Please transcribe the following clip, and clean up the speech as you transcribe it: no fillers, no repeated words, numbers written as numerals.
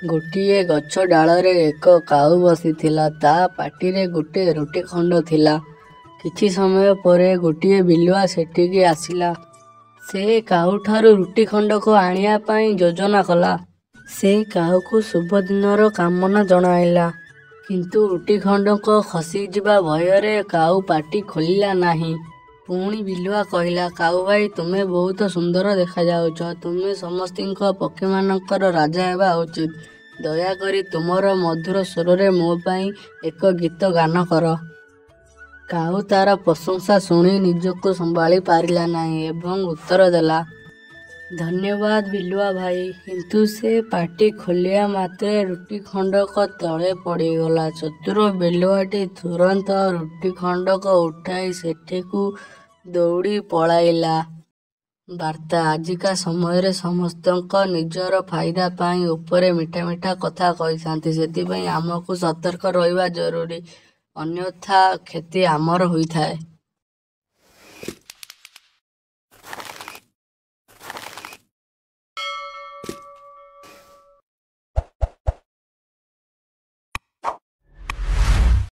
ଗୋଟିଏ ଗଛ ଡାଳରେ ଏକ କାଉ ବସିଥିଲା। ତା' ପାଟିରେ ଗୋଟେ ରୁଟି ଖଣ୍ଡ ଥିଲା। କିଛି ସମୟ ପରେ ଗୋଟିଏ ବିଲୁଆ ସେଠିକି ଆସିଲା। ସେ କାଉଠାରୁ ରୁଟି ଖଣ୍ଡକ ଆଣିବା ପାଇଁ ଯୋଜନା କଲା। ସେ କାଉକୁ ଶୁଭଦିନର କାମନା ଜଣାଇଲା। କିନ୍ତୁ ରୁଟି ଖଣ୍ଡକ ଖସିଯିବା ଭୟରେ କାଉ ପାଟି ଖୋଲିଲା ନାହିଁ। ପୁଣି ବିଲୁଆ କହିଲା, କାଉ ଭାଇ, ତୁମେ ବହୁତ ସୁନ୍ଦର ଦେଖାଯାଉଛ। ତୁମେ ସମସ୍ତ ପକ୍ଷୀମାନଙ୍କର ରାଜା ହେବା ଉଚିତ। ଦୟାକରି ତୁମର ମଧୁର ସ୍ୱରରେ ମୋ ପାଇଁ ଏକ ଗୀତ ଗାନ କର। କାଉ ତା'ର ପ୍ରଶଂସା ଶୁଣି ନିଜକୁ ସମ୍ଭାଳି ପାରିଲା ନାହିଁ ଏବଂ ଉତ୍ତର ଦେଲା, ଧନ୍ୟବାଦ ବିଲୁଆ ଭାଇ। କିନ୍ତୁ ସେ ପାଟି ଖୋଲିବା ମାତ୍ରେ ରୁଟି ଖଣ୍ଡକ ତଳେ ପଡ଼ିଗଲା। ଚତୁର ବିଲୁଆଟି ତୁରନ୍ତ ରୁଟି ଖଣ୍ଡକ ଉଠାଇ ସେଠାକୁ ଦୌଡ଼ି ପଳାଇଲା। ବାର୍ତ୍ତା: ଆଜିକା ସମୟରେ ସମସ୍ତଙ୍କ ନିଜର ଫାଇଦା ପାଇଁ ଉପରେ ମିଠା ମିଠା କଥା କହିଥାନ୍ତି। ସେଥିପାଇଁ ଆମକୁ ସତର୍କ ରହିବା ଜରୁରୀ, ଅନ୍ୟଥା କ୍ଷତି ଆମର ହୋଇଥାଏ।